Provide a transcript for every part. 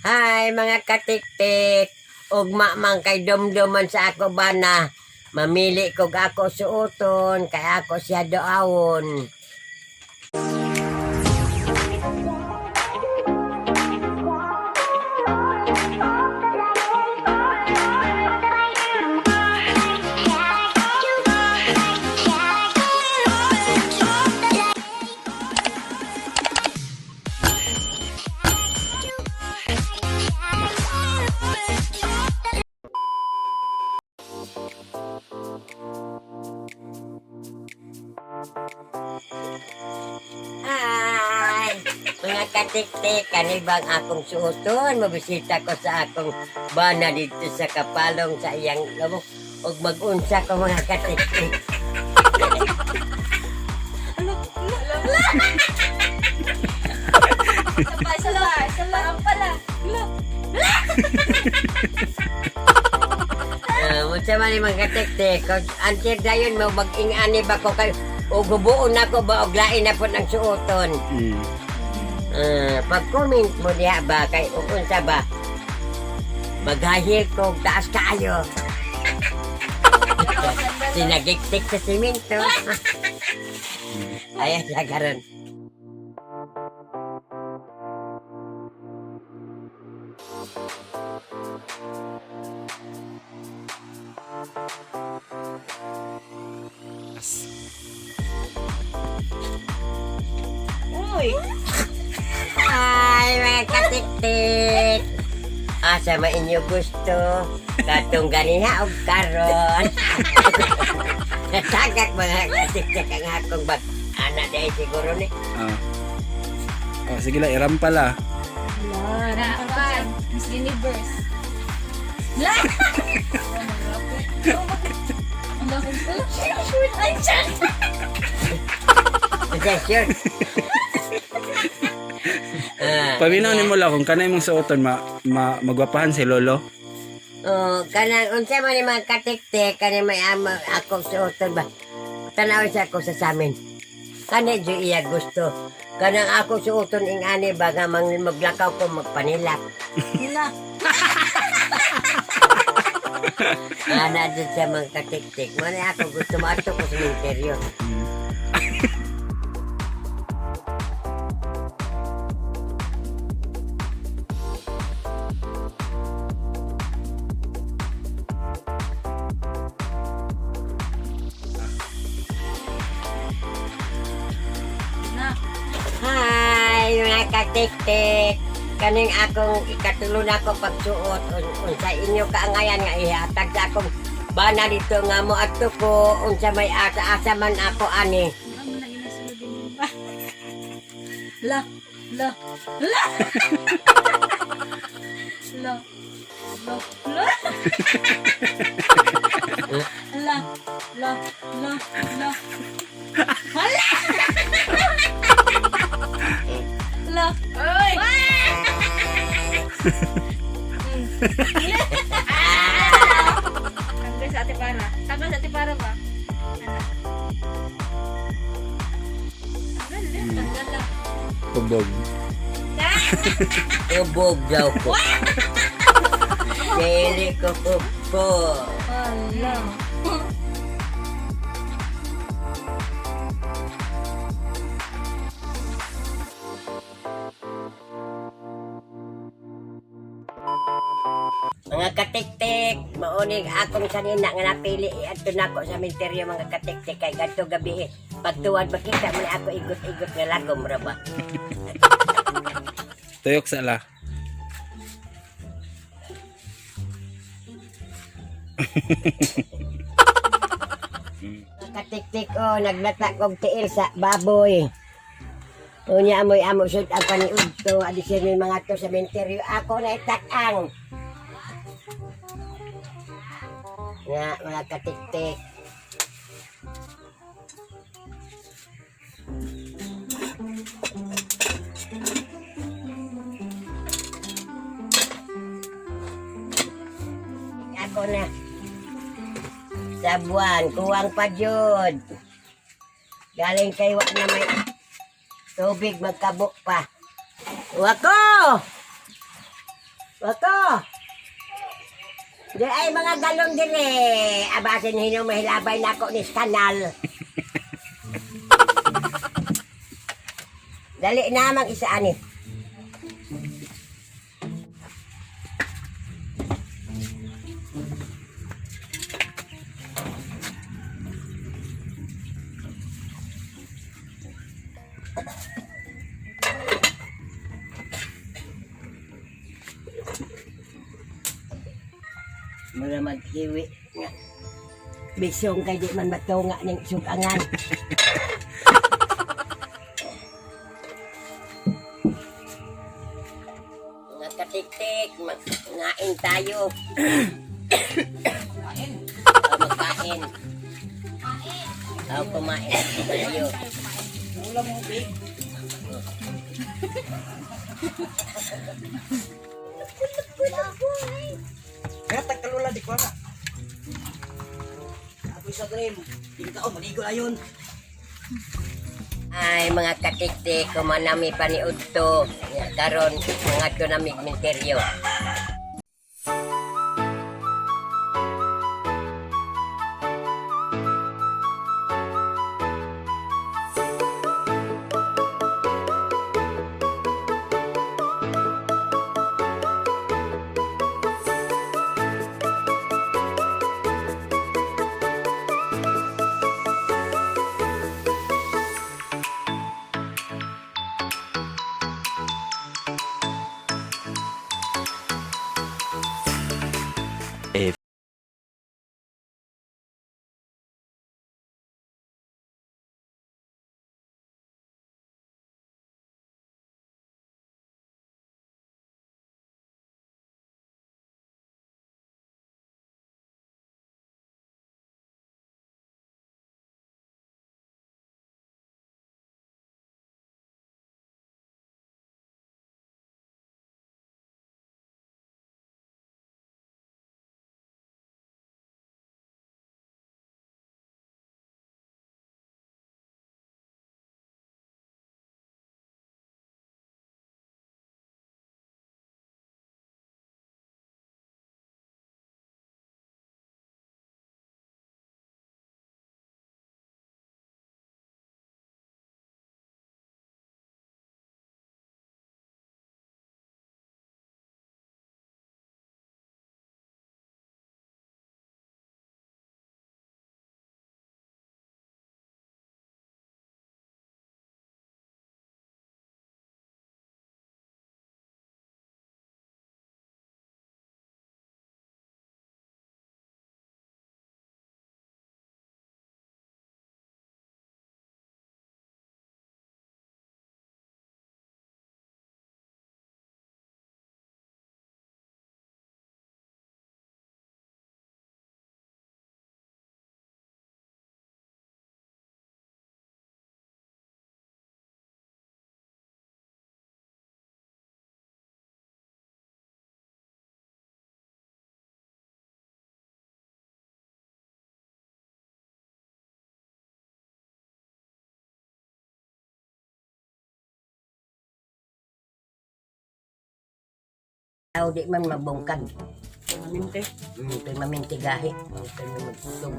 Hi, mga katiktik. Ugma man kay dumduman sa ako bana. Mamili kog ako suoton kay ako siya doawon. Hi! Mga katiktik, kani bang akong suoton? Mabisita ko sa akong bana dito sa Kapalong sa iyang lamok. Ug mag-unsa ko, mga katiktik. Isa pa, isa pa, isa pa. Ang pala. Unsa man ni, mga katiktik? Kung until dayon mo mag-ingani ba ko kay ug hubuon nako ba og lain na pud ang suoton. Pag-comment mo diha ba kay ug unsa ba? Maghahil ko og taas kaayo. Sinagiktik sa simento. Ayan siya karon. Uy! Hi, mga katiktik! Asa man inyo gusto? Katong ganiha og karon. Natagak, mga katiktik, ang akong bag. Ana dahil siguro ni. Ah. Oh, sige lang, iram pala. Wala. Miss Universe. La! Ang lakong pala. Ay, tiyan! Kasi sure. Ah, Paminaw ni mo lang kung kanay mong suoton ma, ma magwapahan si lolo. Oh, kanang unsa man ni, mga katiktik, kani may ama akong suoton ba. Tanaw siya ako sa samin. Kani jud iya gusto. Kanang ako suoton ing ani ba nga mang maglakaw ko magpanilak. Wala. Ana jud siya, mga katiktik. Muna ako gusto mo ato ko sa interior. Na. Hi, mga katiktik. Kaning akong ikatulo na ako pagsuot unsa inyo kaangayan nga ihatag sa akong bana dito nga mo adto ko unsa may asa-asa man ako ani. Ano na inasulod din ba? La. La. La. La. La. La. La. La. La. La. Hala! La. Oy! Tanggal sa ate para. Tanggal sa ate para ba? Ano? Tanggal na. Tanggal na. Tubog. Tubog daw ko. Dili ko po. Hala. Mga katiktik, maunig akong sanina nga napili iadto nako sa minteryo, mga katiktik, kay gadto gabi eh. Pagtuwad makita mo ni ako igot-igot nga lagom ra ba. Tuyok sa la. Mga katiktik oh, naglata kog tiil sa baboy. Unya amoy amo sud ang paniudto adi siya may mga to sa minteryo ako na itakang. Nga mga katiktik. Ako na. Sa buwan, kuwang pa jud. Galing kay wa na may tubig magkabok pa. Wako! Wako. Di ay mga galong din eh. Abasin hinong mahilabay na ako ni Stanal. Dali na mang isa ani. Mura maghiwi nga. Bisong kay di man matunga ning sugangan. Mga katiktik, magkain tayo. Kumain. Oh, magkain. Oh, kumain tayo. Ulam mo, babe. Kaya tagkalula di ko na. Ako sa dream. Hindi ka maligo ayon. Ay, mga katiktik, kumanami paniud to. Karon, mga to na migmenteryo. A Tao di man mabungkag. Maminte. Kay mamintigahi. Kay magtug.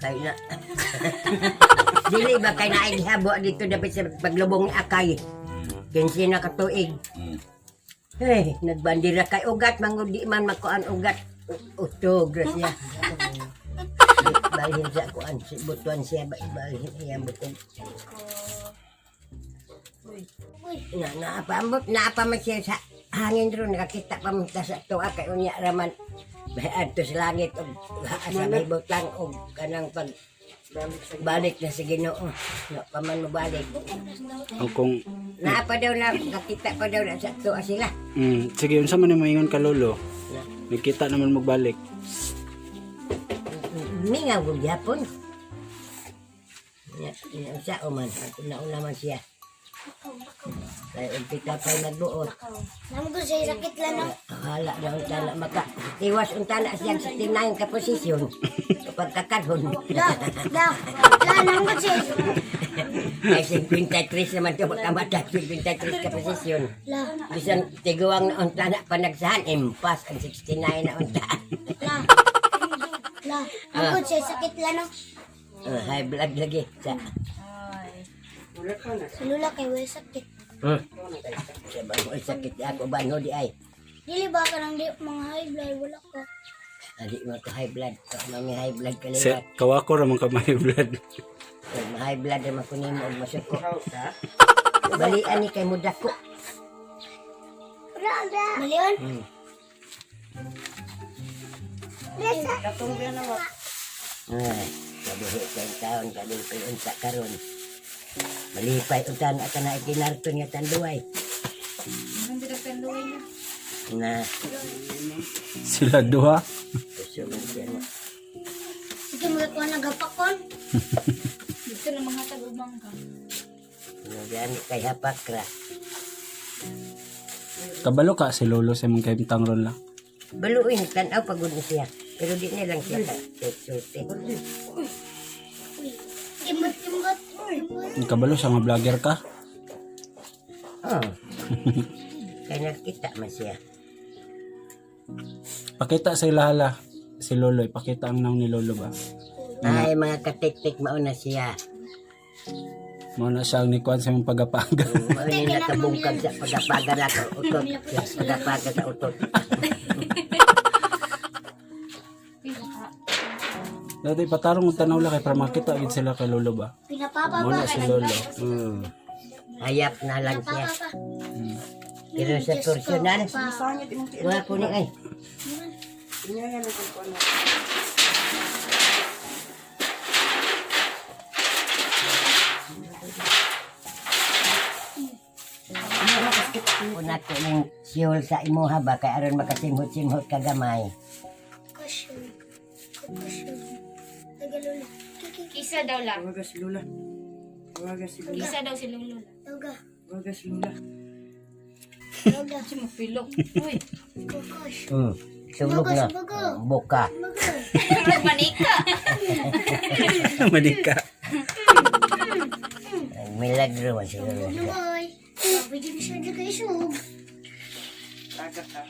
Kay na. Dili ba kay naay gihabo dito dapat sa paglubong ni Akay. Kinsi na katuig. Eh, nagbandira kay ugat mangud di man makuan ugat. Utog ra siya. Balhin sa kuan si butuan siya balhin iya bukog. Na naapambot naapa man siya sa hangin ron nakakita pa man ta sa tuwa kay unya raman adto sa langit og sa may butang og kanang pag balik na sa Ginoo. Na pa man mobalik. O kung Naa pa daw na nakita pa daw na sa tuwa sila. sige unsa man ni moingon ka lolo? Nagkita naman magbalik. Mingaw ko gyapon. Ya, ya, sa man, nauna man siya. Kay umpita pa nagbuot. Namo siya sakit lang no. Hala na unta na maka. Tiwas unta na siyang 69 ka posisyon. Pagkakadhon. La, la, la, namo siya. Ay 53 naman to makamata 53 ka posisyon. La, Bisan tiguang na unta na panagsahan impas ang 69 na unta. la, la, namo siya sakit lang no. Oh, high blood lagi sa Sa lula kay wala sakit. Sa bago sakit ako banho di ay. Dili ba ka nang di mga high blood wala ko. Adi mo ko high blood. So, mami high blood Sa kaliwat. kawako ra man ka may blood. Kung high blood naman ko nimo og masuko. Balian ni kay mudako. Malion? Ay, kabuhi sa taon kadulpay unsa karon. Malipay unta na ka na ikinarton nga tanduay. Na Sila duha. gusto man siya na. Sige magakuha na gapakon. Dito na mga tag-ubang ka. Gani kay hapakra. Kabalo ka si Lolo sa imong kahimtang ron la. Baluin tan-aw pagod na siya. Pero di na lang siya ka sulti. Uy. Imot imot. Imot. Kabalo sa nga vlogger ka. Oh. Kay nakita man siya. Pakita sa ilahala si Lolo, ipakita ang naong ni Lolo ba. Ay mga katik-tik mao na siya. Mao na siya ang nikuan sa imong pagapaga. Mao ni nakabungkag sa pagapaga na ako utot. Pagapaga sa utot. Dati patarong og tanaw la kay para makita gid sila kay Lolo ba. Pinapapa Mao ba na si Lolo. Hayap na lang siya. Pinapapa pa. Pero sa personal, Sangit imong tiil. wala ko ni ay. Inyayan ang kuan na. Una ko ning siyol sa imuha ba kay aron makasimhot-simhot ka gamay. Kusyon. Kusyon. Tagalula. Kiki. Kisa daw lang. Tawaga si Lula. Tawaga si Lula. Kisa daw si Lolo. Tawaga. Tawaga si Lula. Tawaga. Kasi mapilok. Uy. Kukush. Sulog na. Subugo. Buka. Subugo. Manika. Manika. Milagro man siguro. Lugoy. Pwede na siya kay sug. Taga ka.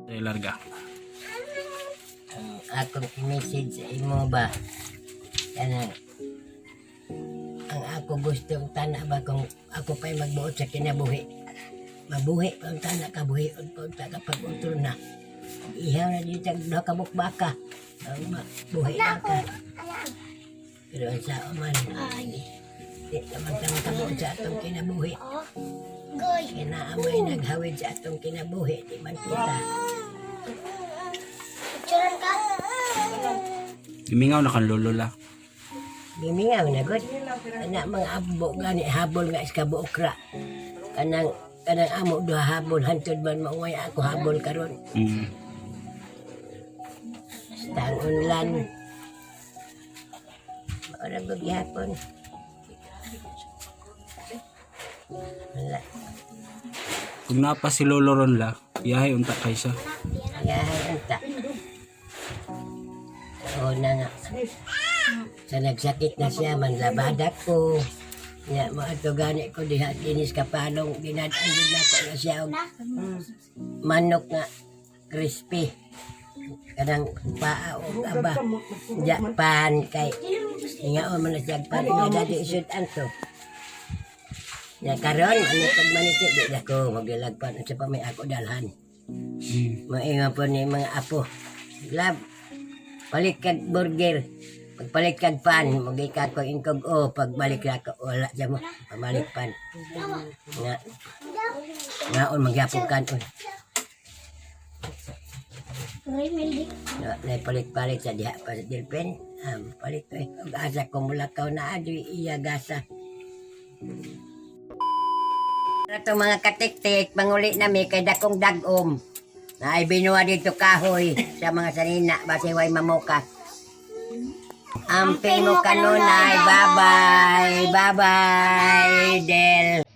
Ay, larga. Ang akong i-message sa imo ba kanang ang ako gustong tana ba kung ako pa'y magbuot sa kinabuhi mabuhi pa ang tana kabuhi pa ang tana pag utro na ihaw na dito ang duha ka bukbaka ang mabuhi na ka pero ang sao man Ay. di naman ta makabuot sa atong kinabuhi. Oh. Goy. Kaya naamay naghawid sa atong kinabuhi di man kita. Picturean ka. Gimingaw na kang Lolo la. Gimingaw na god. Kana mga abo gani habol nga iska buokra. Kanang kanang amo duha habol hantod man maungay ako habol karon. Basta ang unlan. Maura ko gihapon. Wala. Kung naa pa si Lolo ron la, iyahay unta kay siya. Yahay unta. Oo na nga. Sa nagsakit na siya, manlabada ko. Ya, mo ato gani ko diha dinis kapalong ginadaan gid nako na siya og manok nga crispy. Kanang paa og aba. Japan kay ingaon man na siya og pan nga dati isud anto. Ya karon ano pag maniti di na ko maglagpan unsa pa may ako dalhan. Maingon po ni mga apo. Love, palit kag burger. Pagpalit kag pan, magikan ko ingkog o pagbalik ra ko wala siya mo. Pamalik pan. Nga ngaon magyapon kanon. Remedy. Na palit-palit sa diha pa sa Delpin. Ah, palit ko eh. Ug asa ko mulakaw na adyo iya gasa. Ato mga katiktik, manguli nami kay dakong dagom. Na ay binuha dito kahoy sa mga sanina, base way mamuka. Amping mo kanunay, bye-bye, bye-bye, Del.